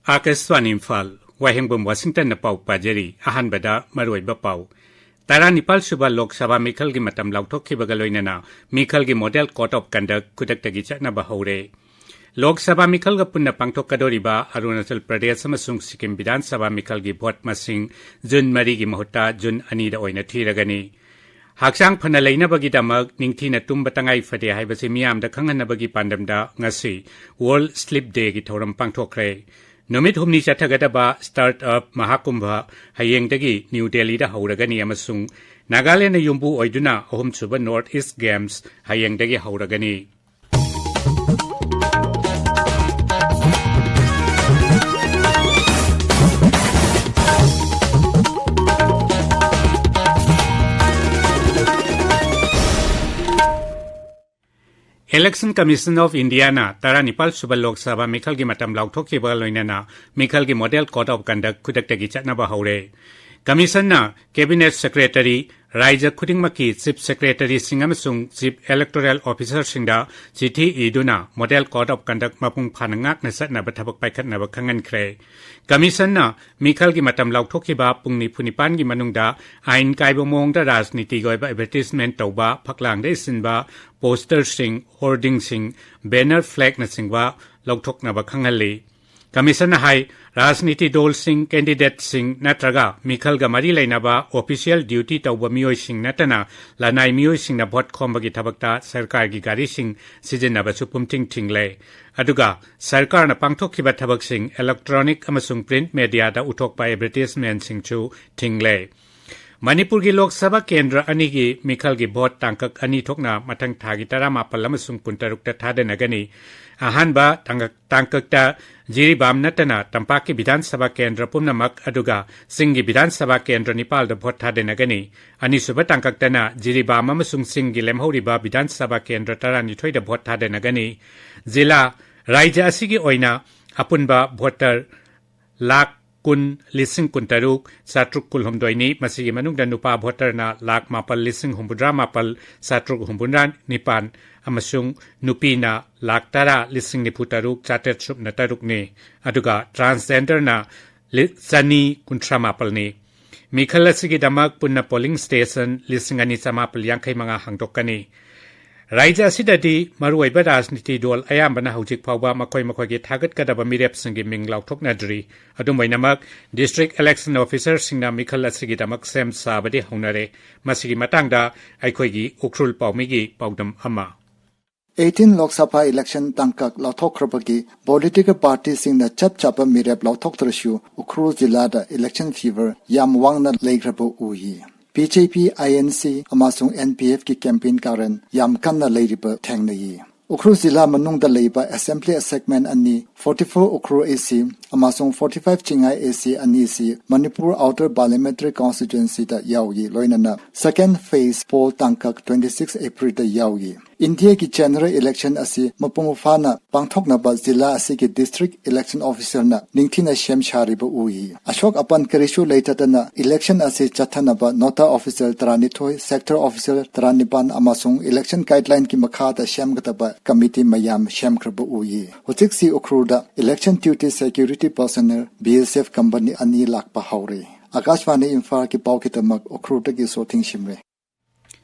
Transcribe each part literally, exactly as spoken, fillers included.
ꯑꯥꯀꯥꯁꯕꯥꯅꯤ ꯏꯝꯐꯥꯜ, ꯋꯥꯍꯦꯡꯕꯝ ꯋꯥꯁꯤꯡꯇꯟꯅ ꯄꯥꯎ ꯄꯥꯖꯔꯤ꯫ ꯑꯍꯥꯟꯕꯗ ꯃꯔꯨꯑꯣꯏꯕ ꯄꯥꯎ꯫ ꯇꯔꯥꯅꯤꯄꯥꯜ ꯁꯨꯕ ꯂꯣꯛ ꯁꯚꯥ ꯃꯤꯈꯜꯒꯤ ꯃꯇꯝ ꯂꯥꯎꯊꯣꯛꯈꯤꯕꯒ ꯂꯣꯏꯅꯅ ꯃꯤꯈꯜꯒꯤ Model Code of Conduct ꯈꯨꯗꯛꯇꯒꯤ ꯆꯠꯅꯕ ꯍꯧꯔꯦ꯫ ꯂꯣꯛ ꯁꯚꯥ ꯃꯤꯈꯜꯒ ꯄꯨꯟꯅ ꯄꯥꯡꯊꯣꯛꯀꯗꯧꯔꯤꯕ ꯑꯔꯨꯅꯥꯆꯜ ꯄ꯭ꯔꯗꯦꯁ ꯑꯃꯁꯨꯡ ꯁꯤꯛꯀꯤꯝ ꯕꯤꯙꯥꯟ ꯁꯚꯥ ꯃꯤꯈꯜꯒꯤ ꯚꯣꯠ ꯃꯁꯤꯡ ꯖꯨꯟ ꯃꯔꯤꯒꯤ ꯃꯍꯨꯠꯇ ꯖꯨꯟ ꯑꯅꯤꯗ ꯑꯣꯏꯅ ꯊꯤꯔꯒꯅꯤ꯫ ꯍꯛꯆꯥꯡ ꯐꯅ ꯂꯩꯅꯕꯒꯤꯗꯃꯛ ꯅꯤꯡꯊꯤꯅ ꯇꯨꯝꯕ ꯇꯉꯥꯏ ꯐꯗꯦ ꯍꯥꯏꯕꯁꯤ ꯃꯤꯌꯥꯝꯗ ꯈꯪꯍꯟꯅꯕꯒꯤ ꯄꯥꯟꯗꯝꯗ ꯉꯁꯤ World Sleep Dayꯒꯤ ꯊꯧꯔꯝ ꯄꯥꯡꯊꯣꯛꯈ꯭ꯔꯦ꯫ ꯅꯨꯃꯤꯠ ꯍꯨꯝꯅꯤ ꯆꯠꯊꯒꯗꯕ Startup ꯃꯍꯥꯀꯨꯝꯚ ꯍꯌꯦꯡꯗꯒꯤ ꯅ꯭ꯌꯨ ꯗꯦꯜꯂꯤꯗ ꯍꯧꯔꯒꯅꯤ ꯑꯃꯁꯨꯡ ꯅꯥꯒꯥꯂꯦꯟꯗ ꯌꯨꯝꯕꯨ ꯑꯣꯏꯗꯨꯅ ꯑꯍꯨꯝꯁꯨꯕ North East Games ꯍꯌꯦꯡꯗꯒꯤ ꯍꯧꯔꯒꯅꯤ꯫ Election Commission of Indiaꯅ ꯇꯔꯥꯅꯤꯄꯥꯜ ꯁꯨꯕ ꯂꯣꯛ ꯁꯚꯥ ꯃꯤꯈꯜꯒꯤ ꯃꯇꯝ ꯂꯥꯎꯊꯣꯛꯈꯤꯕꯒ ꯂꯣꯏꯅꯅ ꯃꯤꯈꯜꯒꯤ Model Code of Conduct ꯈꯨꯗꯛꯇꯒꯤ ꯆꯠꯅꯕ ꯍꯧꯔꯦ꯫ ꯀꯃꯤꯁꯟꯅ Cabinet Secretary, ꯔꯥꯏꯖ꯭ꯌ ꯈꯨꯗꯤꯡꯃꯛꯀꯤ Chief Secretaryꯁꯤꯡ ꯑꯃꯁꯨꯡ Chief Electoral Officerꯁꯤꯡꯗ ꯆꯤꯊꯤ ꯏꯗꯨꯅ Model Code of Conduct ꯃꯄꯨꯡ ꯐꯥꯅ ꯉꯥꯛꯅ ꯆꯠꯅꯕ ꯊꯕꯛ ꯄꯥꯏꯈꯠꯅꯕ ꯈꯪꯍꯟꯈ꯭ꯔꯦ꯫ ꯀꯃꯤꯁꯟꯅ ꯃꯤꯈꯜꯒꯤ ꯃꯇꯝ ꯂꯥꯎꯊꯣꯛꯈꯤꯕ ꯄꯨꯡ ꯅꯤꯐꯨ ꯅꯤꯄꯥꯟꯒꯤ ꯃꯅꯨꯡꯗ ꯑꯥꯏꯟ ꯀꯥꯏꯕ ꯃꯑꯣꯡꯗ ꯔꯥꯖꯅꯤꯇꯤꯒꯤ ꯑꯣꯏꯕ advertisement ꯇꯧꯕ, ꯐꯛꯂꯥꯡꯗ ꯏꯁꯤꯟꯕ, posterꯁꯤꯡ, hoardingꯁꯤꯡ, banner flagꯅꯆꯤꯡꯕ ꯂꯧꯊꯣꯛꯅꯕ ꯈꯪꯍꯜꯂꯤ꯫ ꯀꯃꯤꯁꯟꯅ ꯍꯥꯏ, ꯔꯥꯖꯅꯤꯇꯤ ꯗꯜꯁꯤꯡ, candidateꯁꯤꯡ ꯅꯠꯇ꯭ꯔꯒ ꯃꯤꯈꯜꯒ ꯃꯔꯤ ꯂꯩꯅꯕ official duty ꯇꯧꯕ ꯃꯤꯑꯣꯏꯁꯤꯡ ꯅꯠꯇꯅ ꯂꯅꯥꯏ ꯃꯤꯑꯣꯏꯁꯤꯡꯅ ꯚꯣꯠ ꯈꯣꯝꯕꯒꯤ ꯊꯕꯛꯇ ꯁꯔꯀꯥꯔꯒꯤ ꯒꯥꯔꯤꯁꯤꯡ ꯁꯤꯖꯤꯟꯅꯕꯁꯨ ꯄꯨꯝꯊꯤꯡ ꯊꯤꯡꯂꯦ꯫ ꯑꯗꯨꯒ ꯁꯔꯀꯥꯔꯅ ꯄꯥꯡꯊꯣꯛꯈꯤꯕ ꯊꯕꯛꯁꯤꯡ electronic ꯑꯃꯁꯨꯡ print mediaꯗ ꯎꯠꯊꯣꯛꯄ advertisementꯁꯤꯡꯁꯨ ꯊꯤꯡꯂꯦ꯫ ꯃꯅꯤꯄꯨꯔꯒꯤ ꯂꯣꯛ ꯁꯚꯥ ꯀꯦꯟꯗ꯭ꯔ ꯑꯅꯤꯒꯤ ꯃꯤꯈꯜꯒꯤ ꯚꯣꯠ ꯇꯥꯡꯀꯛ ꯑꯅꯤ ꯊꯣꯛꯅ ꯃꯊꯪ ꯊꯥꯒꯤ ꯇꯔꯥꯃꯥꯄꯜ ꯑꯃꯁꯨꯡ ꯀꯨꯟꯇꯔꯨꯛꯇ ꯊꯥꯗꯅꯒꯅꯤ꯫ ꯑꯍꯥꯟꯕ ꯇꯥꯡꯀꯛ, ꯇꯥꯡꯀꯛꯇ ꯖꯤꯔꯤꯕꯥꯝ ꯅꯠꯇꯅ ꯇꯝꯄꯥꯛꯀꯤ ꯕꯤꯙꯥꯟ ꯁꯚꯥ ꯀꯦꯟꯗ꯭ꯔ ꯄꯨꯝꯅꯃꯛ, ꯑꯗꯨꯒ ꯆꯤꯡꯒꯤ ꯕꯤꯙꯥꯟ ꯁꯚꯥ ꯀꯦꯟꯗ꯭ꯔ ꯅꯤꯄꯥꯜꯗ ꯚꯣꯠ ꯊꯥꯗꯅꯒꯅꯤ꯫ ꯑꯅꯤꯁꯨꯕ ꯇꯥꯡꯀꯛꯇꯅ ꯖꯤꯔꯤꯕꯥꯝ ꯑꯃꯁꯨꯡ ꯆꯤꯡꯒꯤ ꯂꯦꯝꯍꯧꯔꯤꯕ ꯕꯤꯙꯥꯟ ꯁꯚꯥ ꯀꯦꯟꯗ꯭ꯔ ꯇꯔꯥꯅꯤꯊꯣꯏꯗ ꯚꯣꯠ ꯊꯥꯗꯅꯒꯅꯤ꯫ ꯖꯤꯂꯥ, ꯔꯥꯏꯖ꯭ꯌ ꯑꯁꯤꯒꯤ ꯑꯣꯏꯅ ꯑꯄꯨꯟꯕ voter ꯂꯥꯈ ꯀꯨꯟ ꯂꯤꯁꯤꯡ ꯀꯨꯟꯇꯔꯨꯛ ꯆꯥꯇ꯭ꯔꯨꯛ ꯀꯨꯟꯍꯨꯝꯗꯣꯏꯅꯤ꯫ ꯃꯁꯤꯒꯤ ꯃꯅꯨꯡꯗ ꯅꯨꯄꯥ ꯚꯣꯇꯔꯅ ꯂꯥꯈ ꯃꯥꯄꯜ ꯂꯤꯁꯤꯡ ꯍꯨꯝꯐꯨꯇꯔꯥ ꯃꯥꯄꯜ ꯆꯥꯇ꯭ꯔꯨꯛ ꯍꯨꯝꯐꯨꯇꯔꯥ ꯅꯤꯄꯥꯟ ꯑꯃꯁꯨꯡ ꯅꯨꯄꯤꯅ ꯂꯥꯈ ꯇꯔꯥ ꯂꯤꯁꯤꯡ ꯅꯤꯐꯨ ꯇꯔꯨꯛ ꯆꯥꯇ꯭ꯔꯦꯠ ꯁꯨꯞꯅ ꯇꯔꯨꯛꯅꯤ꯫ ꯑꯗꯨꯒ ꯇ꯭ꯔꯥꯟꯁꯖꯦꯟꯗꯔꯅ ꯂꯤ-, ꯆꯅꯤ ꯀꯨꯟꯊ꯭ꯔꯥ ꯃꯥꯄꯜꯅꯤ꯫ ꯃꯤꯈꯜ ꯑꯁꯤꯒꯤꯗꯃꯛ ꯄꯨꯟꯅ ꯄꯣꯂꯤꯡ ꯁ꯭ꯇꯦꯁꯟ ꯂꯤꯁꯤꯡ ꯑꯅꯤ ꯆꯥꯃꯥꯄꯜ ꯌꯥꯡꯈꯩ ꯃꯉꯥ ꯍꯥꯡꯗꯣꯛꯀꯅꯤ꯫ ꯔꯥꯖ꯭ꯌ ꯑꯁꯤꯗꯗꯤ ꯃꯔꯨꯑꯣꯏꯕ ꯔꯥꯖꯅꯤꯇꯤ ꯗꯣꯜ ꯑꯌꯥꯝꯕꯅ ꯍꯧꯖꯤꯛ ꯐꯥꯎꯕ ꯃꯈꯣꯏ ꯃꯈꯣꯏꯒꯤ ꯊꯥꯒꯠꯀꯗꯕ ꯃꯤꯔꯦꯞꯁꯤꯡꯒꯤ ꯃꯤꯡ ꯂꯥꯎꯊꯣꯛꯅꯗ꯭ꯔꯤ꯫ ꯑꯗꯨꯝ ꯑꯣꯏꯅꯃꯛ, ꯗꯤꯁꯇ꯭ꯔꯤꯛ ꯏꯂꯦꯛꯁꯟ ꯑꯣꯐꯤꯁꯔꯁꯤꯡꯅ ꯃꯤꯈꯜ ꯑꯁꯤꯒꯤꯗꯃꯛ ꯁꯦꯝ ꯁꯥꯕꯗꯤ ꯍꯧꯅꯔꯦ꯫ ꯃꯁꯤꯒꯤ ꯃꯇꯥꯡꯗ ꯑꯩꯈꯣꯏꯒꯤ ꯎꯈ꯭ꯔꯨꯜ ꯄꯥꯎꯃꯤꯒꯤ ꯄꯥꯎꯗꯝ ꯑꯃ꯫ Eighteen Lok Sabha election ꯇꯥꯡꯀꯛ ꯂꯥꯎꯊꯣꯛꯈ꯭ꯔꯕꯒꯤ ꯄꯣꯂꯤꯇꯤꯀꯦꯜ ꯄꯥꯔꯇꯤꯁꯤꯡꯅ ꯆꯞ ꯆꯥꯕ ꯃꯤꯔꯦꯞ ꯂꯥꯎꯊꯣꯛꯇ꯭ꯔꯁꯨ ꯎꯈ꯭ꯔꯨꯜ ꯖꯤꯂꯥꯗ ꯏꯂꯦꯛꯁꯟ ꯐꯤꯚꯔ ꯌꯥꯝ ꯋꯥꯡꯅ ꯂꯩꯈ꯭ꯔꯕ ꯎꯏ꯫ ꯕꯤ ꯖꯦ ꯄꯤ, ꯑꯥꯏ ꯑꯦꯟ ꯁꯤ ꯑꯃꯁꯨꯡ ꯑꯦꯟ ꯄꯤ ꯑꯦꯐꯀꯤ ꯀꯦꯝꯄꯦꯟ ꯀꯥꯔꯟ ꯌꯥꯝ ꯀꯟꯅ ꯂꯩꯔꯤꯕ ꯊꯦꯡꯅꯩ꯫ ꯎꯈ꯭ꯔꯨꯜ ꯖꯤꯂꯥ ꯃꯅꯨꯡꯗ ꯂꯩꯕ ꯑꯦꯁꯦꯝꯕ꯭ꯂꯤ ꯁꯦꯒꯃꯦꯟ ꯑꯅꯤ, forty-four ꯎꯈ꯭ꯔꯨꯜ ꯑꯦ ꯁꯤ ꯑꯃꯁꯨꯡ forty-five ꯆꯤꯡꯉꯥꯏ ꯑꯦ ꯁꯤ ꯑꯅꯤꯁꯤ ꯃꯅꯤꯄꯨꯔ ꯑꯥꯎꯇꯔ ꯄꯥꯔꯂꯤꯌꯥꯃꯦꯟꯇꯔꯤ ꯀꯣꯟꯁꯇꯤꯇ꯭ꯋꯦꯟꯁꯤꯗ ꯌꯥꯎꯏ, ꯂꯣꯏꯅꯅ ꯁꯦꯀꯦꯟ ꯐꯦꯖ ꯄꯣꯜ ꯇꯥꯡꯀꯛ twenty-six ꯑꯦꯄ꯭ꯔꯤꯜꯗ ꯌꯥꯎꯏ꯫ ꯏꯟꯗꯤꯌꯥꯒꯤ ꯖꯦꯅꯔꯦꯜ ꯏꯂꯦꯛꯁꯟ ꯑꯁꯤ ꯃꯄꯨꯡ ꯐꯥꯅ ꯄꯥꯡꯊꯣꯛꯅꯕ ꯖꯤꯂꯥ ꯑꯁꯤꯒꯤ ꯗꯤꯁꯇ꯭ꯔꯤꯛ ꯏꯂꯦꯛꯁꯟ ꯑꯣꯐꯤꯁꯔꯅ ꯅꯤꯡꯊꯤꯅ ꯁꯦꯝ ꯁꯥꯔꯤꯕ ꯎꯏ꯫ ꯑꯁꯣꯛ ꯑꯄꯟ ꯀꯔꯤꯁꯨ ꯂꯩꯇꯗꯅ ꯏꯂꯦꯛꯁꯟ ꯑꯁꯤ ꯆꯠꯊꯅꯕ ꯅꯣꯗꯥꯜ ꯑꯣꯐꯤꯁꯔ ꯇꯔꯥꯅꯤꯊꯣꯏ, ꯁꯦꯛꯇꯔ ꯑꯣꯐꯤꯁꯔ ꯇꯔꯥꯅꯤꯄꯥꯟ ꯑꯃꯁꯨꯡ ꯏꯂꯦꯛꯁꯟ ꯒꯥꯏꯗꯂꯥꯏꯟꯒꯤ ꯃꯈꯥꯗ ꯁꯦꯝꯒꯗꯕ ꯀꯃꯤꯇꯤ ꯃꯌꯥꯝ ꯁꯦꯝꯈ꯭ꯔꯕ ꯎꯏ꯫ ꯍꯧꯖꯤꯛꯁꯤ ꯎꯈ꯭ꯔꯨꯜꯗ election duty security personnel, B S F company ꯑꯅꯤ ꯂꯥꯛꯄ ꯍꯧꯔꯦ꯫ ꯑꯥꯀꯥꯁꯕꯥꯅꯤ ꯏꯝꯐꯥꯜꯒꯤ ꯄꯥꯎꯒꯤꯗꯃꯛ ꯎꯈ꯭ꯔꯨꯜꯗꯒꯤ ꯁꯣꯊꯤꯡ ꯁꯤꯝꯔꯦ꯫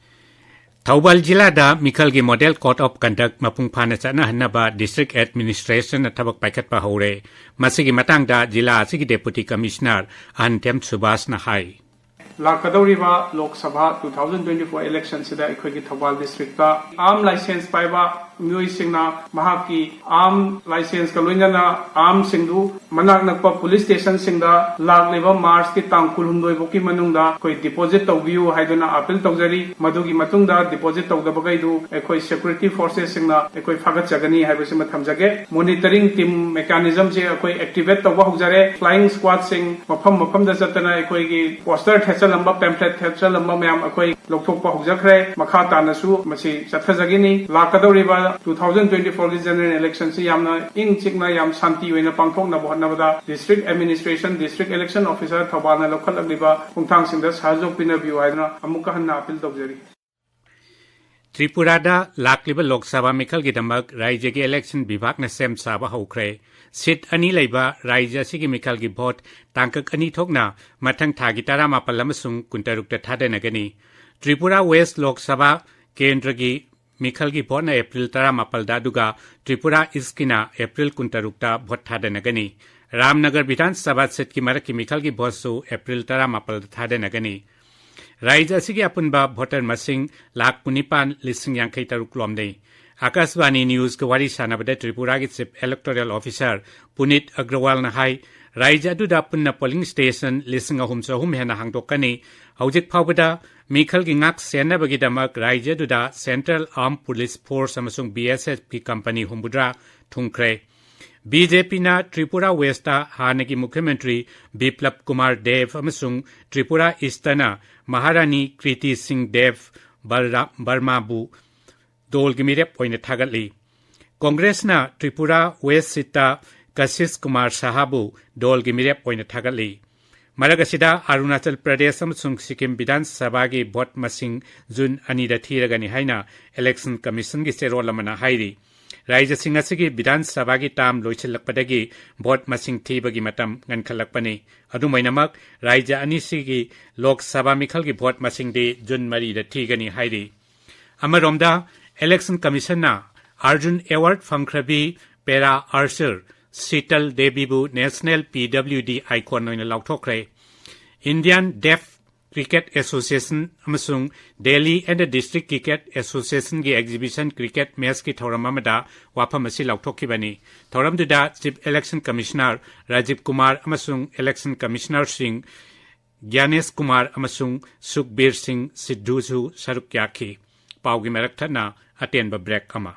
ꯊꯧꯕꯥꯜ ꯖꯤꯂꯥꯗ ꯃꯤꯈꯜꯒꯤ ꯃꯣꯗꯦꯜ ꯀꯣꯗ ꯑꯣꯐ ꯀꯟꯗꯛ ꯃꯄꯨꯡ ꯐꯥꯅ ꯆꯠꯅꯍꯟꯅꯕ ꯗꯤꯁꯇ꯭ꯔꯤꯛ ꯑꯦꯗꯃꯤꯅꯤꯁꯇ꯭ꯔꯦꯁꯟꯅ ꯊꯕꯛ ꯄꯥꯏꯈꯠꯄ ꯍꯧꯔꯦ꯫ ꯃꯁꯤꯒꯤ ꯃꯇꯥꯡꯗ ꯖꯤꯂꯥ ꯑꯁꯤꯒꯤ ꯗꯦꯄꯨꯇꯤ ꯀꯃꯤꯁꯅꯔ ꯑꯍꯟꯊꯦꯝ ꯁꯨꯕꯥꯁꯅ ꯍꯥꯏ꯫ ꯂꯥꯛꯀꯗꯧꯔꯤꯕ Lok Sabha two thousand twenty-four ꯏꯂꯦꯛꯁꯟꯁꯤꯗ ꯑꯩꯈꯣꯏꯒꯤ ꯊꯧꯕꯥꯜ ꯗꯤꯁꯇ꯭ꯔꯤꯛꯇ ꯑꯥꯔꯝ ꯂꯥꯏꯁꯦꯟꯁ ꯄꯥꯏꯕ ꯃꯤꯑꯣꯏꯁꯤꯡꯅ ꯃꯍꯥꯛꯀꯤ ꯑꯥꯔꯝ ꯂꯥꯏꯁꯦꯟꯁꯀ ꯂꯣꯏꯅꯅ ꯑꯥꯔꯝꯁꯤꯡꯗꯨ ꯃꯅꯥꯛ ꯅꯛꯄ ꯄꯨꯂꯤꯁ ꯁ꯭ꯇꯦꯁꯟꯁꯤꯡꯗ ꯂꯥꯛꯂꯤꯕ ꯃꯥꯔꯆꯀꯤ ꯇꯥꯡ ꯀꯨꯟꯍꯨꯝꯗꯣꯏ ꯐꯥꯎꯒꯤ ꯃꯅꯨꯡꯗ ꯑꯩꯈꯣꯏ ꯗꯤꯄꯣꯖꯤꯠ ꯇꯧꯕꯤꯌꯨ ꯍꯥꯏꯗꯨꯅ ꯑꯥꯄꯤꯜ ꯇꯧꯖꯔꯤ꯫ ꯃꯗꯨꯒꯤ ꯃꯇꯨꯡꯗ ꯗꯤꯄꯣꯖꯤꯠ ꯇꯧꯗꯕꯈꯩꯗꯨ ꯑꯩꯈꯣꯏ ꯁꯦꯀ꯭ꯌꯨꯔꯤꯇꯤ ꯐꯣꯔꯁꯦꯁꯁꯤꯡꯅ ꯑꯩꯈꯣꯏ ꯐꯥꯒꯠꯆꯒꯅꯤ ꯍꯥꯏꯕꯁꯤꯃ ꯊꯝꯖꯒꯦ꯫ ꯃꯣꯅꯤꯇꯔꯤꯡ ꯇꯤꯝ ꯃꯦꯀꯥꯅꯤꯖꯝꯁꯦ ꯑꯩꯈꯣꯏ ꯑꯦꯛꯇꯤꯚꯦꯠ ꯇꯧꯕ ꯍꯧꯖꯔꯦ꯫ ꯐ꯭ꯂꯥꯏꯌꯤꯡ ꯁ꯭ꯀ꯭ꯋꯥꯗꯁꯤꯡ ꯃꯐꯝ ꯃꯐꯝꯗ ꯆꯠꯇꯅ ꯑꯩꯈꯣꯏꯒꯤ ꯄꯣꯁꯇꯔ ꯊꯦꯠꯆꯜꯂꯝꯕ, ꯄꯦꯝꯐ꯭ꯂꯦꯠ ꯊꯦꯠꯆꯜꯂꯝꯕ ꯃꯌꯥꯝ ꯑꯩꯈꯣꯏ ꯂꯧꯊꯣꯛꯄ ꯍꯧꯖꯈ꯭ꯔꯦ꯫ ꯃꯈꯥ ꯇꯥꯅꯁꯨ ꯃꯁꯤ ꯆꯠꯊꯖꯒꯅꯤ꯫ ꯂꯥꯛꯀꯗꯧꯔꯤꯕ two thousand twenty fourꯒꯤ general electionꯁꯤ ꯌꯥꯝꯅ ꯏꯪ ꯆꯤꯛꯅ, ꯌꯥꯝ ꯁꯥꯟꯇꯤ ꯑꯣꯏꯅ ꯄꯥꯡꯊꯣꯛꯅꯕ ꯍꯣꯠꯅꯕꯗ district administration, district election officer ꯊꯧꯕꯥꯜꯅ ꯂꯧꯈꯠꯂꯛꯂꯤꯕ ꯈꯣꯡꯊꯥꯡꯁꯤꯡꯗ ꯁꯍꯌꯣꯒ ꯄꯤꯅꯕꯤꯌꯨ ꯍꯥꯏꯗꯨꯅ ꯑꯃꯨꯛꯀ ꯍꯟꯅ ꯑꯄꯤꯜ ꯇꯧꯖꯔꯤ꯫ ꯇ꯭ꯔꯤꯄꯨꯔꯥꯗ ꯂꯥꯛꯂꯤꯕ ꯂꯣꯛ ꯁꯚꯥ ꯃꯤꯈꯜꯒꯤꯗꯃꯛ ꯔꯥꯏꯖ꯭ꯌꯒꯤ election ꯕꯤꯚꯥꯒꯅ ꯁꯦꯝ ꯁꯥꯕ ꯍꯧꯈ꯭ꯔꯦ꯫ Seat ꯑꯅꯤ ꯂꯩꯕ ꯔꯥꯏꯖ꯭ꯌ ꯑꯁꯤꯒꯤ ꯃꯤꯈꯜꯒꯤ vote ꯇꯥꯡꯀꯛ ꯑꯅꯤ ꯊꯣꯛꯅ ꯃꯊꯪ ꯊꯥꯒꯤ ꯇꯔꯥꯃꯥꯄꯜ ꯑꯃꯁꯨꯡ ꯀꯨꯟꯇꯔꯨꯛꯇ ꯊꯥꯗꯅꯒꯅꯤ꯫ ꯇ꯭ꯔꯤꯄꯨꯔꯥ West ꯂꯣꯛ ꯁꯚꯥ ꯀꯦꯟꯗ꯭ꯔꯒꯤ ꯃꯤꯈꯜꯒꯤ voteꯅ April ꯇꯔꯥꯃꯥꯄꯜꯗ, ꯑꯗꯨꯒ ꯇ꯭ꯔꯤꯄꯨꯔꯥ Eastꯀꯤꯅ April ꯀꯨꯟꯇꯔꯨꯛꯇ vote ꯊꯥꯗꯅꯒꯅꯤ꯫ ꯔꯥꯝꯅꯒꯔ ꯕꯤꯙꯥꯟ ꯁꯚꯥ seatꯀꯤ ꯃꯔꯛꯀꯤ ꯃꯤꯈꯜꯒꯤ voteꯁꯨ April ꯇꯔꯥꯃꯥꯄꯜꯗ ꯊꯥꯗꯅꯒꯅꯤ꯫ ꯔꯥꯏꯖ꯭ꯌ ꯑꯁꯤꯒꯤ ꯑꯄꯨꯟꯕ voter ꯃꯁꯤꯡ ꯂꯥꯈ ꯀꯨꯟꯅꯤꯄꯥꯟ ꯂꯤꯁꯤꯡ ꯌꯥꯡꯈꯩ ꯇꯔꯨꯛ ꯂꯣꯝꯅꯤ꯫ ꯑꯀꯥꯁꯕꯥꯅꯤ Newsꯒ ꯋꯥꯔꯤ ꯁꯥꯟꯅꯕꯗ ꯇ꯭ꯔꯤꯄꯨꯔꯥꯒꯤ Chief Electoral Officer ꯄꯨꯅꯤꯠ ꯑꯒ꯭ꯔꯋꯥꯜꯅ ꯍꯥꯏ, ꯔꯥꯏꯖ꯭ꯌ ꯑꯗꯨꯗ ꯄꯨꯟꯅ polling station ꯂꯤꯁꯤꯡ ꯑꯍꯨꯝ ꯆꯍꯨꯝ ꯍꯦꯟꯅ ꯍꯥꯡꯗꯣꯛꯀꯅꯤ꯫ ꯍꯧꯖꯤꯛ ꯐꯥꯎꯕꯗ ꯃꯤꯈꯜꯒꯤ ꯉꯥꯛ ꯁꯦꯟꯅꯕꯒꯤꯗꯃꯛ ꯔꯥꯏꯖ꯭ꯌ ꯑꯗꯨꯗ Central Armed Police Force ꯑꯃꯁꯨꯡ BSFꯀꯤ company ꯍꯨꯝꯐꯨꯇꯔꯥ ꯊꯨꯡꯈ꯭ꯔꯦ꯫ BJPꯅ ꯇ꯭ꯔꯤꯄꯨꯔꯥ Westꯇ ꯍꯥꯟꯅꯒꯤ ꯃꯨꯈ꯭ꯌꯃꯟꯇ꯭ꯔꯤ ꯕꯤꯄ꯭ꯂꯕ ꯀꯨꯃꯥꯔ ꯗꯦꯕ ꯑꯃꯁꯨꯡ ꯇ꯭ꯔꯤꯄꯨꯔꯥ Eastꯇꯅ ꯃꯍꯥꯔꯥꯅꯤ ꯀ꯭ꯔꯤꯇꯤ ꯁꯤꯡ ꯗꯦꯕ ꯕꯔꯃꯥꯕꯨ ꯗꯣꯜꯒꯤ ꯃꯤꯔꯦꯞ ꯑꯣꯏꯅ ꯊꯥꯒꯠꯂꯤ꯫ ꯀꯣꯡꯒ꯭ꯔꯦꯁꯅ ꯇ꯭ꯔꯤꯄꯨꯔꯥ West seatꯇ ꯀꯁꯤꯁ ꯀꯨꯃꯥꯔ ꯁꯍꯥꯕꯨ ꯗꯣꯜꯒꯤ ꯃꯤꯔꯦꯞ ꯑꯣꯏꯅ ꯊꯥꯒꯠꯂꯤ꯫ ꯃꯔꯛ ꯑꯁꯤꯗ, ꯑꯔꯨꯅꯥꯆꯜ ꯄ꯭ꯔꯗꯦꯁ ꯑꯃꯁꯨꯡ ꯁꯤꯛꯀꯤꯝ ꯕꯤꯙꯥꯟ ꯁꯚꯥꯒꯤ vote ꯃꯁꯤꯡ ꯖꯨꯟ ꯑꯅꯤꯗ ꯊꯤꯔꯒꯅꯤ ꯍꯥꯏꯅ election commissionꯒꯤ ꯆꯦꯔꯣꯜ ꯑꯃꯅ ꯍꯥꯏꯔꯤ꯫ ꯔꯥꯏꯖ꯭ꯌꯁꯤꯡ ꯑꯁꯤꯒꯤ ꯕꯤꯙꯥꯟ ꯁꯚꯥꯒꯤ term ꯂꯣꯏꯁꯤꯜꯂꯛꯄꯗꯒꯤ vote ꯃꯁꯤꯡ ꯊꯤꯕꯒꯤ ꯃꯇꯝ ꯉꯟꯈꯠꯂꯛꯄꯅꯤ꯫ ꯑꯗꯨꯝ ꯑꯣꯏꯅꯃꯛ, ꯔꯥꯏꯖ꯭ꯌ ꯑꯅꯤꯁꯤꯒꯤ ꯂꯣꯛ ꯁꯚꯥ ꯃꯤꯈꯜꯒꯤ vote ꯃꯁꯤꯡꯗꯤ ꯖꯨꯟ ꯃꯔꯤꯗ ꯊꯤꯒꯅꯤ ꯍꯥꯏꯔꯤ꯫ ꯑꯃꯔꯣꯝꯗ, election commissionꯅ Arjun Award ꯐꯪꯈ꯭ꯔꯕꯤ para archer Sheetal ꯗꯦꯕꯤꯕꯨ national PWD icon ꯑꯣꯏꯅ ꯂꯥꯎꯊꯣꯛꯈ꯭ꯔꯦ꯫ Indian Deaf Cricket Association ꯑꯃꯁꯨꯡ Delhi and District Cricket Associationꯒꯤ exhibition cricket matchꯀꯤ ꯊꯧꯔꯝ ꯑꯃꯗ ꯋꯥꯐꯝ ꯑꯁꯤ ꯂꯥꯎꯊꯣꯛꯈꯤꯕꯅꯤ꯫ ꯊꯧꯔꯝꯗꯨꯗ Chief Election Commissioner Rajiv Kumar ꯑꯃꯁꯨꯡ election commissionerꯁꯤꯡ ꯒ꯭ꯌꯥꯅꯦꯁ ꯀꯨꯃꯥꯔ ꯑꯃꯁꯨꯡ ꯁꯨꯈꯕꯤꯔ ꯁꯤꯡ ꯁꯤꯙꯨꯁꯨ ꯁꯔꯨꯛ ꯌꯥꯈꯤ꯫ ꯄꯥꯎꯒꯤ ꯃꯔꯛ ꯊꯠꯅ ꯑꯇꯦꯟꯕ break ꯑꯃ꯫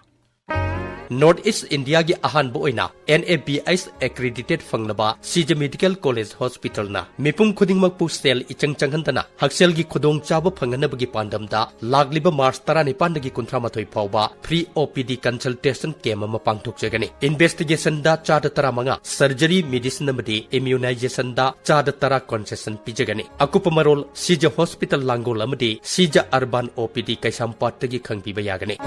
North East Indiaꯒꯤ ꯑꯍꯥꯟꯕ ꯑꯣꯏꯅ N A B H accredited ꯐꯪꯂꯕ ꯁꯤꯖ Medical College Hospitalꯅ ꯃꯤꯄꯨꯝ ꯈꯨꯗꯤꯡꯃꯛꯄꯨ ꯁꯦꯜ ꯏꯆꯪ ꯆꯪꯍꯟꯗꯅ ꯍꯛꯁꯦꯜꯒꯤ ꯈꯨꯗꯣꯡꯆꯥꯕ ꯐꯪꯍꯟꯅꯕꯒꯤ ꯄꯥꯟꯗꯝꯗ ꯂꯥꯛꯂꯤꯕ March ꯇꯔꯥꯅꯤꯄꯥꯟꯗꯒꯤ ꯀꯨꯟꯊ꯭ꯔꯥꯃꯥꯊꯣꯏ ꯐꯥꯎꯕ free O P D consultation camp ꯑꯃ ꯄꯥꯡꯊꯣꯛꯆꯒꯅꯤ꯫ Investigationꯗ ꯆꯥꯗ ꯇꯔꯥꯃꯉꯥ, surgery, medicine ꯑꯃꯗꯤ immunizationꯗ ꯆꯥꯗ ꯇꯔꯥ concession ꯄꯤꯖꯒꯅꯤ꯫ ꯑꯀꯨꯞꯄ ꯃꯔꯣꯜ ꯁꯤꯖ Hospital ꯂꯥꯡꯒꯣꯜ ꯑꯃꯗꯤ ꯁꯤꯖ Urban O P D ꯀꯩꯁꯥꯝꯄꯥꯠꯇꯒꯤ ꯈꯪꯕꯤꯕ ꯌꯥꯒꯅꯤ꯫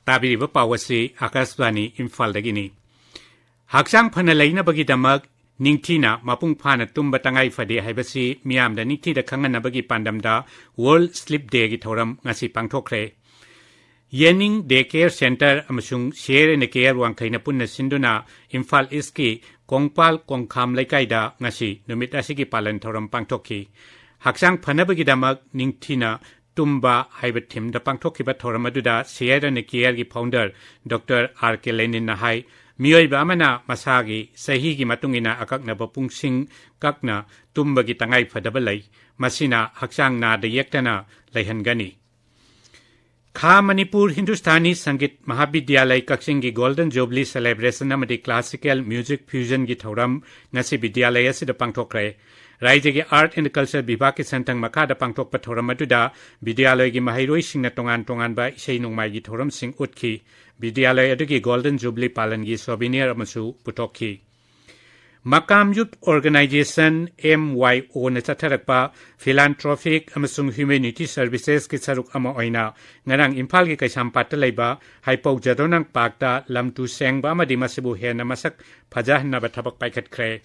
ꯇꯥꯕꯤꯔꯤꯕ ꯄꯥꯎ ꯑꯁꯤ ꯑꯥꯀꯥꯁꯕꯥꯅꯤ ꯏꯝꯐꯥꯜꯗꯒꯤꯅꯤ꯫ ꯍꯛꯆꯥꯡ ꯐꯅ ꯂꯩꯅꯕꯒꯤꯗꯃꯛ ꯅꯤꯡꯊꯤꯅ ꯃꯄꯨꯡ ꯐꯥꯅ ꯇꯨꯝꯕ ꯇꯉꯥꯏ ꯐꯗꯦ ꯍꯥꯏꯕꯁꯤ ꯃꯤꯌꯥꯝꯗ ꯅꯤꯡꯊꯤꯅ ꯈꯪꯍꯟꯅꯕꯒꯤ ꯄꯥꯟꯗꯝꯗ World Sleep Dayꯒꯤ ꯊꯧꯔꯝ ꯉꯁꯤ ꯄꯥꯡꯊꯣꯛꯈ꯭ꯔꯦ꯫ ꯌꯦꯅꯤꯡ Day Care Centre ꯑꯃꯁꯨꯡ Share and Care ꯋꯥꯡꯈꯩꯅ ꯄꯨꯟꯅ ꯁꯤꯟꯗꯨꯅ ꯏꯝꯐꯥꯜ ꯏꯁꯀꯤ ꯀꯣꯡꯄꯥꯜ ꯀꯣꯡꯈꯥꯝ ꯂꯩꯀꯥꯏꯗ ꯉꯁꯤ ꯅꯨꯃꯤꯠ ꯑꯁꯤꯒꯤ ꯄꯥꯂꯟ ꯊꯧꯔꯝ ꯄꯥꯡꯊꯣꯛꯈꯤ꯫ ꯍꯛꯆꯥꯡ ꯐꯅꯕꯒꯤꯗꯃꯛ ꯅꯤꯡꯊꯤꯅ ꯇꯨꯝꯕ ꯍꯥꯏꯕ themeꯗ ꯄꯥꯡꯊꯣꯛꯈꯤꯕ ꯊꯧꯔꯝ ꯑꯗꯨꯗ Share and Careꯒꯤ founder Doctor R K Leninꯅ ꯍꯥꯏ, ꯃꯤꯑꯣꯏꯕ ꯑꯃꯅ ꯃꯁꯥꯒꯤ ꯆꯍꯤꯒꯤ ꯃꯇꯨꯡ ꯏꯟꯅ ꯑꯀꯛꯅꯕ ꯄꯨꯡꯁꯤꯡ ꯀꯛꯅ ꯇꯨꯝꯕꯒꯤ ꯇꯉꯥꯏ ꯐꯗꯕ ꯂꯩ꯫ ꯃꯁꯤꯅ ꯍꯛꯆꯥꯡ ꯅꯥꯗ ꯌꯦꯛꯇꯅ ꯂꯩꯍꯟꯒꯅꯤ꯫ ꯈꯥ ꯃꯅꯤꯄꯨꯔ ꯍꯤꯟꯗꯨꯁꯇꯥꯅꯤ ꯁꯪꯒꯤꯠ ꯃꯍꯥꯕꯤꯗ꯭ꯌꯥꯂꯌ ꯀꯛꯆꯤꯡꯒꯤ Golden Jubilee Celebration ꯑꯃꯗꯤ Classical Music Fusionꯒꯤ ꯊꯧꯔꯝ ꯉꯁꯤ ꯕꯤꯗ꯭ꯌꯥꯂꯌ ꯑꯁꯤꯗ ꯄꯥꯡꯊꯣꯛꯈ꯭ꯔꯦ꯫ ꯔꯥꯏꯖ꯭ꯌꯒꯤ Art and Culture ꯕꯤꯚꯥꯒꯀꯤ ꯁꯦꯟꯊꯪ ꯃꯈꯥꯗ ꯄꯥꯡꯊꯣꯛꯄ ꯊꯧꯔꯝ ꯑꯗꯨꯗ ꯕꯤꯗ꯭ꯌꯥꯂꯌꯒꯤ ꯃꯍꯩꯔꯣꯏꯁꯤꯡꯅ ꯇꯣꯉꯥꯟ ꯇꯣꯉꯥꯟꯕ ꯏꯁꯩ ꯅꯣꯡꯃꯥꯏꯒꯤ ꯊꯧꯔꯝꯁꯤꯡ ꯎꯠꯈꯤ꯫ ꯕꯤꯗ꯭ꯌꯥꯂꯌ ꯑꯗꯨꯒꯤ Golden Jubilee ꯄꯥꯂꯟꯒꯤ souvenir ꯑꯃꯁꯨ ꯄꯨꯊꯣꯛꯈꯤ꯫ ꯃꯀꯥꯝ Youth Organisation, M Y Oꯅ ꯆꯠꯊꯔꯛꯄ philanthropic ꯑꯃꯁꯨꯡ humanity servicesꯀꯤ ꯁꯔꯨꯛ ꯑꯃ ꯑꯣꯏꯅ ꯉꯔꯥꯡ ꯏꯝꯐꯥꯜꯒꯤ ꯀꯩꯁꯥꯝꯄꯥꯠꯇ ꯂꯩꯕ ꯍꯩꯄꯧ ꯖꯥꯗꯣꯅꯥꯡ ꯄꯥꯔꯛꯇ ꯂꯝ ꯇꯨ ꯁꯦꯡꯕ ꯑꯃꯗꯤ ꯃꯁꯤꯕꯨ ꯍꯦꯟꯅ ꯃꯁꯛ ꯐꯖꯍꯟꯅꯕ ꯊꯕꯛ ꯄꯥꯏꯈꯠꯈ꯭ꯔꯦ꯫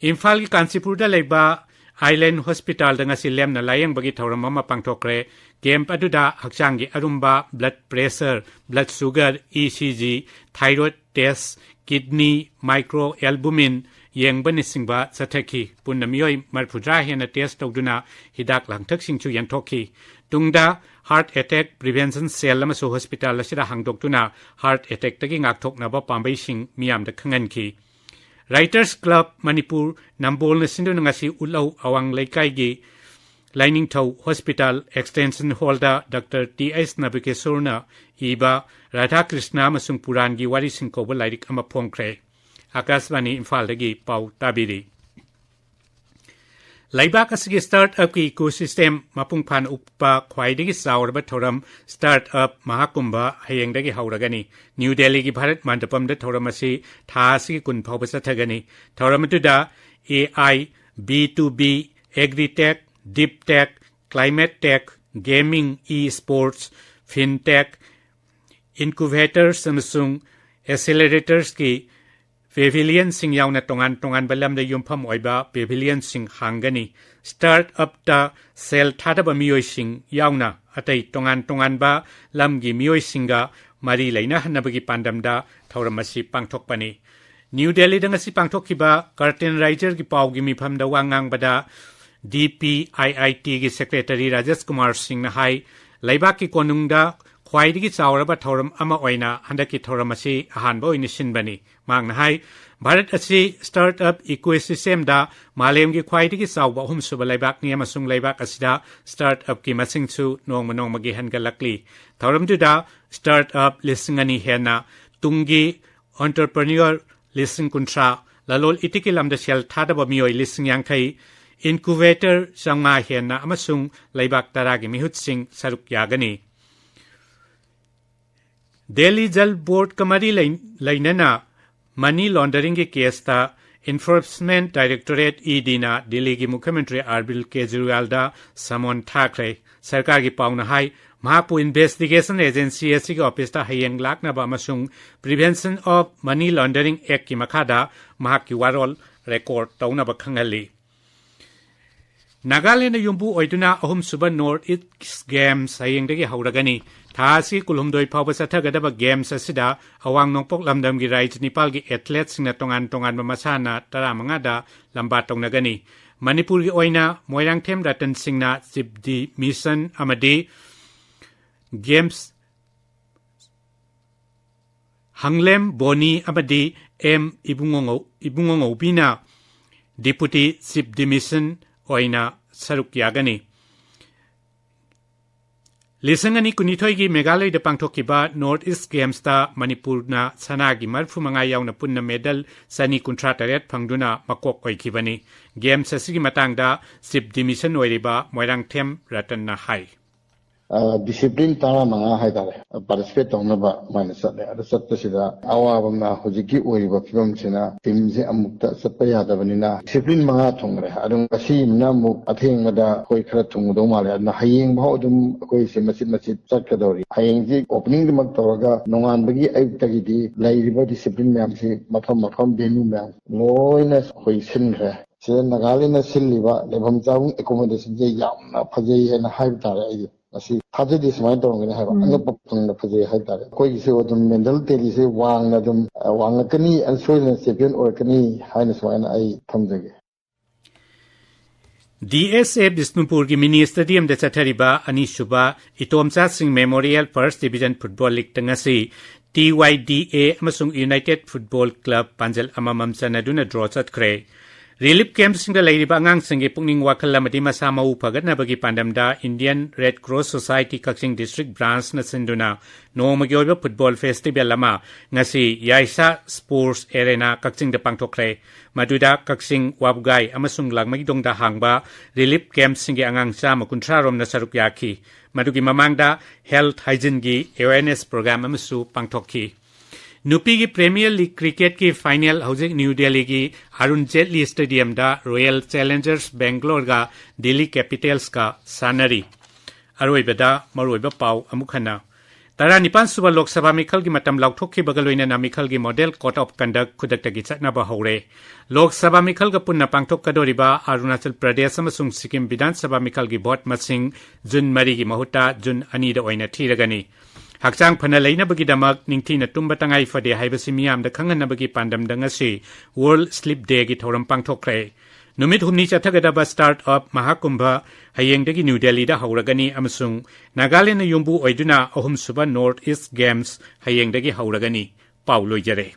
ꯏꯝꯐꯥꯜꯒꯤ ꯀꯥꯟꯆꯤꯄꯨꯔꯗ ꯂꯩꯕ Island Hospitalꯗ ꯉꯁꯤ ꯂꯦꯝꯅ ꯂꯥꯌꯦꯡꯕꯒꯤ ꯊꯧꯔꯝ ꯑꯃ ꯄꯥꯡꯊꯣꯛꯈ꯭ꯔꯦ꯫ Camp ꯑꯗꯨꯗ ꯍꯛꯆꯥꯡꯒꯤ ꯑꯔꯨꯝꯕ, blood pressure, blood sugar, E C G, thyroid test, kidney, microalbumin ꯌꯦꯡꯕꯅꯆꯤꯡꯕ ꯆꯠꯊꯈꯤ꯫ ꯄꯨꯟꯅ ꯃꯤꯑꯣꯏ ꯃꯔꯤꯐꯨꯇꯔꯥ ꯍꯦꯟꯅ test ꯇꯧꯗꯨꯅ ꯍꯤꯗꯥꯛ ꯂꯥꯡꯊꯛꯁꯤꯡꯁꯨ ꯌꯦꯟꯊꯣꯛꯈꯤ꯫ ꯇꯨꯡꯗ heart attack prevention cell ꯑꯃꯁꯨ hospital ꯑꯁꯤꯗ ꯍꯥꯡꯗꯣꯛꯇꯨꯅ heart attackꯇꯒꯤ ꯉꯥꯛꯊꯣꯛꯅꯕ ꯄꯥꯝꯕꯩꯁꯤꯡ ꯃꯤꯌꯥꯝꯗ ꯈꯪꯍꯟꯈꯤ꯫ Writers Club ꯃꯅꯤꯄꯨꯔ ꯅꯝꯕꯣꯜꯅ ꯁꯤꯟꯗꯨꯅ ꯉꯁꯤ ꯎꯠꯂꯧ ꯑꯋꯥꯡ ꯂꯩꯀꯥꯏꯒꯤ ꯂꯥꯏꯅꯤꯡꯊꯧ ꯍꯣꯁꯄꯤꯇꯥꯜ ꯑꯦꯛꯁꯇꯦꯟꯁꯟ ꯍꯣꯜꯗ ꯗꯥꯛꯇꯔ ꯇꯤ ꯑꯩꯆ ꯅꯕꯤꯀꯦꯁꯣꯔꯅ ꯏꯕ ꯔꯥꯙꯥ ꯀ꯭ꯔꯤꯁꯅ ꯑꯃꯁꯨꯡ ꯄꯨꯔꯥꯟꯒꯤ ꯋꯥꯔꯤꯁꯤꯡ ꯀꯧꯕ ꯂꯥꯏꯔꯤꯛ ꯑꯃ ꯐꯣꯡꯈ꯭ꯔꯦ꯫ ꯑꯀꯥꯁꯕꯥꯅꯤ ꯏꯝꯐꯥꯜꯗꯒꯤ ꯄꯥꯎ ꯇꯥꯕꯤꯔꯤ꯫ ꯂꯩꯕꯥꯛ ꯑꯁꯤꯒꯤ ꯁ꯭ꯇꯥꯔꯠ ꯑꯞꯀꯤ ꯏꯀꯣꯁꯤꯁꯇꯦꯝ ꯃꯄꯨꯡ ꯐꯥꯅ ꯎꯞꯄ ꯈ꯭ꯋꯥꯏꯗꯒꯤ ꯆꯥꯎꯔꯕ ꯊꯧꯔꯝ ꯁ꯭ꯇꯥꯔꯠ ꯑꯞ ꯃꯍꯥꯀꯨꯝꯚ ꯍꯌꯦꯡꯗꯒꯤ ꯍꯧꯔꯒꯅꯤ꯫ ꯅ꯭ꯌꯨ ꯗꯦꯜꯂꯤꯒꯤ ꯚꯥꯔꯠ ꯃꯟꯗꯄꯝꯗ ꯊꯧꯔꯝ ꯑꯁꯤ ꯊꯥ ꯑꯁꯤꯒꯤ ꯀꯨꯟ ꯐꯥꯎꯕ ꯆꯠꯊꯒꯅꯤ꯫ ꯊꯧꯔꯝ ꯑꯗꯨꯗ A I, B two B, agritech, deep tech, climate tech, gaming, esports, fintech, incubators ꯑꯃꯁꯨꯡ ꯑꯦꯁꯦꯂꯦꯔꯦꯇꯔꯁꯀꯤ ꯄꯦꯚꯤꯂꯤꯌꯟꯁꯤꯡ ꯌꯥꯎꯅ ꯇꯣꯉꯥꯟ ꯇꯣꯉꯥꯟꯕ ꯂꯝꯗ ꯌꯨꯝꯐꯝ ꯑꯣꯏꯕ ꯄꯦꯚꯤꯂꯤꯌꯟꯁꯤꯡ ꯍꯥꯡꯒꯅꯤ꯫ ꯁ꯭ꯇꯥꯔꯠ ꯑꯞꯇ ꯁꯦꯜ ꯊꯥꯗꯕ ꯃꯤꯑꯣꯏꯁꯤꯡ ꯌꯥꯎꯅ ꯑꯇꯩ ꯇꯣꯉꯥꯟ ꯇꯣꯉꯥꯟꯕ ꯂꯝꯒꯤ ꯃꯤꯑꯣꯏꯁꯤꯡꯒ ꯃꯔꯤ ꯂꯩꯅꯍꯟꯅꯕꯒꯤ ꯄꯥꯟꯗꯝꯗ ꯊꯧꯔꯝ ꯑꯁꯤ ꯄꯥꯡꯊꯣꯛꯄꯅꯤ꯫ ꯅ꯭ꯌꯨ ꯗꯦꯜꯂꯤꯗ ꯉꯁꯤ ꯄꯥꯡꯊꯣꯛꯈꯤꯕ ꯀꯔꯇꯦꯟ ꯔꯥꯏꯖꯔꯒꯤ ꯄꯥꯎꯒꯤ ꯃꯤꯐꯝꯗ ꯋꯥ ꯉꯥꯡꯕꯗ ꯗꯤ ꯄꯤ ꯑꯥꯏ ꯑꯥꯏ ꯇꯤꯒꯤ ꯁꯦꯀ꯭ꯔꯦꯇꯔꯤ ꯔꯥꯖꯦꯁ ꯀꯨꯃꯥꯔ ꯁꯤꯡꯅ ꯍꯥꯏ, ꯂꯩꯕꯥꯛꯀꯤ ꯀꯣꯅꯨꯡꯗ ꯈ꯭ꯋꯥꯏꯗꯒꯤ ꯆꯥꯎꯔꯕ ꯊꯧꯔꯝ ꯑꯃ ꯑꯣꯏꯅ ꯍꯟꯗꯛꯀꯤ ꯊꯧꯔꯝ ꯑꯁꯤ ꯑꯍꯥꯟꯕ ꯑꯣꯏꯅ ꯁꯤꯟꯕꯅꯤ꯫ ꯃꯍꯥꯛꯅ ꯍꯥꯏ, ꯚꯥꯔꯠ ꯑꯁꯤ ꯁ꯭ꯇꯥꯔꯠ ꯑꯞ ꯏꯀꯣꯁꯤꯁꯇꯦꯝꯗ ꯃꯥꯂꯦꯝꯒꯤ ꯈ꯭ꯋꯥꯏꯗꯒꯤ ꯆꯥꯎꯕ ꯑꯍꯨꯝꯁꯨꯕ ꯂꯩꯕꯥꯛꯅꯤ ꯑꯃꯁꯨꯡ ꯂꯩꯕꯥꯛ ꯑꯁꯤꯗ ꯁ꯭ꯇꯥꯔꯠ ꯑꯞꯀꯤ ꯃꯁꯤꯡꯁꯨ ꯅꯣꯡꯃ ꯅꯣꯡꯃꯒꯤ ꯍꯦꯟꯒꯠꯂꯛꯂꯤ꯫ ꯊꯧꯔꯝꯗꯨꯗ ꯁ꯭ꯇꯥꯔꯠ ꯑꯞ ꯂꯤꯁꯤꯡ ꯑꯅꯤ ꯍꯦꯟꯅ, ꯇꯨꯡꯒꯤ ꯑꯣꯟꯇꯔꯄ꯭ꯔꯤꯅ꯭ꯌꯨꯔ ꯂꯤꯁꯤꯡ ꯀꯨꯟꯊ꯭ꯔꯥ, ꯂꯂꯣꯜ ꯏꯇꯤꯛꯀꯤ ꯂꯝꯗ ꯁꯦꯜ ꯊꯥꯗꯕ ꯃꯤꯑꯣꯏ ꯂꯤꯁꯤꯡ ꯌꯥꯡꯈꯩ, ꯏꯟꯀꯨꯕꯦꯇꯔ ꯆꯥꯝꯃꯉꯥ ꯍꯦꯟꯅ ꯑꯃꯁꯨꯡ ꯂꯩꯕꯥꯛ ꯇꯔꯥꯒꯤ ꯃꯤꯍꯨꯠꯁꯤꯡ ꯁꯔꯨꯛ ꯌꯥꯒꯅꯤ꯫ ꯗꯦꯜꯂꯤ ꯖꯜ ꯕꯣꯔꯗꯀ ꯃꯔꯤ ꯂꯩ-, ꯂꯩꯅꯅ ꯃꯅꯤ ꯂꯣꯟꯗꯔꯤꯡꯒꯤ ꯀꯦꯁꯇ ꯏꯟꯐꯣꯔꯁꯃꯦꯟꯠ ꯗꯥꯏꯔꯦꯛꯇꯣꯔꯦꯠ, ꯏ ꯗꯤꯅ ꯗꯤꯜꯂꯤꯒꯤ ꯃꯨꯈ꯭ꯌ ꯃꯟꯇ꯭ꯔꯤ ꯑꯔꯕꯤꯟꯗ ꯀꯦꯖꯔꯤꯋꯥꯜꯗ ꯁꯃꯣꯟ ꯊꯥꯈ꯭ꯔꯦ꯫ ꯁꯔꯀꯥꯔꯒꯤ ꯄꯥꯎꯅ ꯍꯥꯏ, ꯃꯍꯥꯛꯄꯨ ꯏꯟꯚꯦꯁꯇꯤꯒꯦꯁꯟ ꯑꯦꯖꯦꯟꯁꯤ ꯑꯁꯤꯒꯤ ꯑꯣꯐꯤꯁꯇ ꯍꯌꯦꯡ ꯂꯥꯛꯅꯕ ꯑꯃꯁꯨꯡ ꯄ꯭ꯔꯤꯚꯦꯟꯁꯟ ꯑꯣꯐ ꯃꯅꯤ ꯂꯣꯟꯗꯔꯤꯡ ꯑꯦꯛꯀꯤ ꯃꯈꯥꯗ ꯃꯍꯥꯛꯀꯤ ꯋꯥꯔꯣꯜ ꯔꯦꯀꯣꯔꯗ ꯇꯧꯅꯕ ꯈꯪꯍꯜꯂꯤ꯫ ꯅꯥꯒꯥꯂꯦꯟꯗ ꯌꯨꯝꯕꯨ ꯑꯣꯏꯗꯨꯅ ꯑꯍꯨꯝꯁꯨꯕ ꯅꯣꯔꯠ ꯏꯁ ꯒꯦꯝꯁ ꯍꯌꯦꯡꯗꯒꯤ ꯍꯧꯔꯒꯅꯤ꯫ ꯊꯥ ꯑꯁꯤ ꯀꯨꯟꯍꯨꯝꯗꯣꯏ ꯐꯥꯎꯕ ꯆꯠꯊꯒꯗꯕ ꯒꯦꯝꯁ ꯑꯁꯤꯗ ꯑꯋꯥꯡ ꯅꯣꯡꯄꯣꯛ ꯂꯝꯗꯝꯒꯤ ꯔꯥꯏꯖ꯭ꯌ ꯅꯤꯄꯥꯜꯒꯤ ꯑꯦꯊꯂꯦꯠꯁꯤꯡꯅ ꯇꯣꯉꯥꯟ ꯇꯣꯉꯥꯟꯕ ꯃꯁꯥꯟꯅ ꯇꯔꯥꯃꯉꯥꯗ ꯂꯝꯕꯥ ꯇꯧꯅꯒꯅꯤ꯫ ꯃꯅꯤꯄꯨꯔꯒꯤ ꯑꯣꯏꯅ ꯃꯣꯏꯔꯥꯡꯊꯦꯝ ꯔꯇꯟ ꯁꯤꯡꯅ ꯆꯤꯞ ꯗꯤ ꯃꯤꯁꯟ ꯑꯃꯗꯤ ꯒꯦꯝꯁ ꯍꯪꯂꯦꯝ ꯕꯣꯅꯤ ꯑꯃꯗꯤ ꯑꯦꯝ ꯏꯕꯨꯡꯉꯣ-, ꯏꯕꯨꯡꯉꯣꯉꯧꯕꯤꯅ ꯗꯤꯄꯨꯇꯤ ꯆꯤꯞ ꯗꯤ ꯃꯤꯁꯟ ꯑꯣꯏꯅ ꯁꯔꯨꯛ ꯌꯥꯒꯅꯤ꯫ ꯂꯤꯁꯤꯡ ꯑꯅꯤ ꯀꯨꯟꯅꯤꯊꯣꯏꯒꯤ ꯃꯦꯘꯥꯂꯌꯗ ꯄꯥꯡꯊꯣꯛꯈꯤꯕ North East Gamesꯇ ꯃꯅꯤꯄꯨꯔꯅ ꯁꯅꯥꯒꯤ ꯃꯔꯤꯐꯨ ꯃꯉꯥ ꯌꯥꯎꯅ ꯄꯨꯟꯅ medal ꯆꯅꯤ ꯀꯨꯟꯊ꯭ꯔꯥ ꯇꯔꯦꯠ ꯐꯪꯗꯨꯅ ꯃꯀꯣꯛ ꯑꯣꯏꯈꯤꯕꯅꯤ꯫ Games ꯑꯁꯤꯒꯤ ꯃꯇꯥꯡꯗ Chief de Mission ꯑꯣꯏꯔꯤꯕ ꯃꯣꯏꯔꯥꯡꯊꯦꯝ ꯔꯇꯟꯅ ꯍꯥꯏ꯫ ꯑ, discipline ꯇꯔꯥꯃꯉꯥ ꯍꯥꯏꯇꯥꯔꯦ, participate ꯇꯧꯅꯕ ꯑꯗꯨꯃꯥꯏꯅ ꯆꯠꯂꯦ꯫ ꯑꯗꯨ ꯆꯠꯄꯁꯤꯗ ꯑꯋꯥꯕ ꯑꯃꯅ ꯍꯧꯖꯤꯛꯀꯤ ꯑꯣꯏꯔꯤꯕ ꯐꯤꯕꯝꯁꯤꯅ teamꯁꯦ ꯑꯃꯨꯛꯇ ꯆꯠꯄ ꯌꯥꯗꯕꯅꯤꯅ discipline ꯃꯉꯥ ꯊꯨꯡꯈ꯭ꯔꯦ꯫ ꯑꯗꯨ ꯉꯁꯤꯅ ꯑꯃꯨꯛ ꯑꯊꯦꯡꯕꯗ ꯑꯩꯈꯣꯏ ꯈꯔ ꯊꯨꯡꯒꯗꯧ ꯃꯥꯜꯂꯦ꯫ ꯑꯗꯨꯅ ꯍꯌꯦꯡ ꯐꯥꯎ ꯑꯗꯨꯝ ꯑꯩꯈꯣꯏꯁꯦ ꯃꯆꯤꯠ ꯃꯆꯤꯠ ꯆꯠꯀꯗꯧꯔꯤ꯫ ꯍꯌꯦꯡꯁꯤ openingꯗꯃꯛ ꯇꯧꯔꯒ ꯅꯣꯡꯉꯥꯟꯕꯒꯤ ꯑꯌꯨꯛꯇꯒꯤꯗꯤ ꯂꯩꯔꯤꯕ discipline ꯃꯌꯥꯝꯁꯤ ꯃꯐꯝ ꯃꯐꯝ venue ꯃꯌꯥꯝ ꯂꯣꯏꯅ ꯑꯩꯈꯣꯏ ꯁꯤꯟꯈ꯭ꯔꯦ꯫ ꯁꯤꯗ ꯅꯥꯒꯥꯂꯦꯟꯗꯅ ꯁꯤꯜꯂꯤꯕ ꯂꯩꯐꯝ ꯆꯥꯐꯝ accommodationꯁꯦ ꯌꯥꯝꯅ ꯐꯖꯩ ꯍꯥꯏꯅ ꯍꯥꯏꯕ ꯇꯥꯔꯦ꯫ ꯑꯩꯗꯤ ꯃꯁꯤ ꯊꯥꯖꯗꯦ ꯁꯨꯃꯥꯏꯅ ꯇꯧꯔꯝꯒꯅꯤ ꯍꯥꯏꯕ꯫ ꯎꯝ꯫ ꯑꯉꯛꯄ ꯐꯪꯅ ꯐꯖꯩ ꯍꯥꯏꯕ ꯇꯥꯔꯦ꯫ ꯑꯩꯈꯣꯏꯒꯤꯁꯨ ꯑꯗꯨꯝ mental tallyꯁꯦ ꯋꯥꯡꯅ ꯑꯗꯨꯝ, ꯑ, ꯋꯥꯡꯉꯛꯀꯅꯤ, ꯑ, ꯁꯣꯏꯗꯅ champion ꯑꯣꯏꯔꯛꯀꯅꯤ ꯍꯥꯏꯅ ꯁꯨꯃꯥꯏꯅ ꯑꯩ ꯊꯝꯖꯒꯦ꯫ DSA ꯕꯤꯁꯅꯨꯄꯨꯔꯒꯤ mini stadiumꯗ ꯆꯠꯊꯔꯤꯕ ꯑꯅꯤꯁꯨꯕ ꯏꯇꯣꯝꯆꯥꯁꯤꯡ Memorial First Division Football Leagueꯇ ꯉꯁꯤ TYDA ꯑꯃꯁꯨꯡ United Football Club ꯄꯥꯟꯖꯜ ꯑꯃꯃꯝ ꯆꯟꯅꯗꯨꯅ draw ꯆꯠꯈ꯭ꯔꯦ꯫ Relief campꯁꯤꯡꯗ ꯂꯩꯔꯤꯕ ꯑꯉꯥꯡꯁꯤꯡꯒꯤ ꯄꯨꯛꯅꯤꯡ ꯋꯥꯈꯜ ꯑꯃꯗꯤ ꯃꯁꯥ ꯃꯎ ꯐꯒꯠꯅꯕꯒꯤ ꯄꯥꯟꯗꯝꯗ Indian Red Cross Society ꯀꯛꯆꯤꯡ District Branchꯅ ꯁꯤꯟꯗꯨꯅ ꯅꯣꯡꯃꯒꯤ ꯑꯣꯏꯕ football festival ꯑꯃ ꯉꯁꯤ ꯌꯥꯏꯁꯥ Sports Arena ꯀꯛꯆꯤꯡꯗ ꯄꯥꯡꯊꯣꯛꯈ꯭ꯔꯦ꯫ ꯃꯗꯨꯗ ꯀꯛꯆꯤꯡ, ꯋꯥꯕꯒꯥꯏ ꯑꯃꯁꯨꯡ ꯂꯥꯡꯃꯩꯗꯣꯡꯗ ꯍꯥꯡꯕ relief campꯁꯤꯡꯒꯤ ꯑꯉꯥꯡ ꯆꯥꯝꯃ ꯀꯨꯟꯊ꯭ꯔꯥ ꯔꯣꯝꯅ ꯁꯔꯨꯛ ꯌꯥꯈꯤ꯫ ꯃꯗꯨꯒꯤ ꯃꯃꯥꯡꯗ health hygieneꯒꯤ awareness program ꯑꯃꯁꯨ ꯄꯥꯡꯊꯣꯛꯈꯤ꯫ ꯅꯨꯄꯤꯒꯤ Premier League cricketꯀꯤ final ꯍꯧꯖꯤꯛ ꯅ꯭ꯌꯨ ꯗꯦꯜꯂꯤꯒꯤ Arun Jaitley Stadiumꯗ Royal Challengers Bangaloreꯒ Delhi Capitalsꯀ ꯁꯥꯟꯅꯔꯤ꯫ ꯑꯔꯣꯏꯕꯗ ꯃꯔꯨꯑꯣꯏꯕ ꯄꯥꯎ ꯑꯃꯨꯛ ꯍꯟꯅ꯫ ꯇꯔꯥꯅꯤꯄꯥꯟ ꯁꯨꯕ ꯂꯣꯛ ꯁꯚꯥ ꯃꯤꯈꯜꯒꯤ ꯃꯇꯝ ꯂꯥꯎꯊꯣꯛꯈꯤꯕꯒ ꯂꯣꯏꯅꯅ ꯃꯤꯈꯜꯒꯤ Model Code of Conduct ꯈꯨꯗꯛꯇꯒꯤ ꯆꯠꯅꯕ ꯍꯧꯔꯦ꯫ ꯂꯣꯛ ꯁꯚꯥ ꯃꯤꯈꯜꯒ ꯄꯨꯟꯅ ꯄꯥꯡꯊꯣꯛꯀꯗꯧꯔꯤꯕ ꯑꯔꯨꯅꯥꯆꯜ ꯄ꯭ꯔꯗꯦꯁ ꯑꯃꯁꯨꯡ ꯁꯤꯛꯀꯤꯝ ꯕꯤꯙꯥꯟ ꯁꯚꯥ ꯃꯤꯈꯜꯒꯤ vote ꯃꯁꯤꯡ June ꯃꯔꯤꯒꯤ ꯃꯍꯨꯠꯇ June ꯑꯅꯤꯗ ꯑꯣꯏꯅ ꯊꯤꯔꯒꯅꯤ꯫ ꯍꯛꯆꯥꯡ ꯐꯅ ꯂꯩꯅꯕꯒꯤꯗꯃꯛ ꯅꯤꯡꯊꯤꯅ ꯇꯨꯝꯕ ꯇꯉꯥꯏ ꯐꯗꯦ ꯍꯥꯏꯕꯁꯤ ꯃꯤꯌꯥꯝꯗ ꯈꯪꯍꯟꯅꯕꯒꯤ ꯄꯥꯟꯗꯝꯗ ꯉꯁꯤ World Sleep Dayꯒꯤ ꯊꯧꯔꯝ ꯄꯥꯡꯊꯣꯛꯈ꯭ꯔꯦ꯫ ꯅꯨꯃꯤꯠ ꯍꯨꯝꯅꯤ ꯆꯠꯊꯒꯗꯕ Startup ꯃꯍꯥꯀꯨꯝꯚ ꯍꯌꯦꯡꯗꯒꯤ ꯅ꯭ꯌꯨ ꯗꯦꯜꯂꯤꯗ ꯍꯧꯔꯒꯅꯤ ꯑꯃꯁꯨꯡ ꯅꯥꯒꯥꯂꯦꯟꯗ ꯌꯨꯝꯕꯨ ꯑꯣꯏꯗꯨꯅ ꯑꯍꯨꯝꯁꯨꯕ North East Games ꯍꯌꯦꯡꯗꯒꯤ ꯍꯧꯔꯒꯅꯤ꯫ ꯄꯥꯎ ꯂꯣꯏꯖꯔꯦ꯫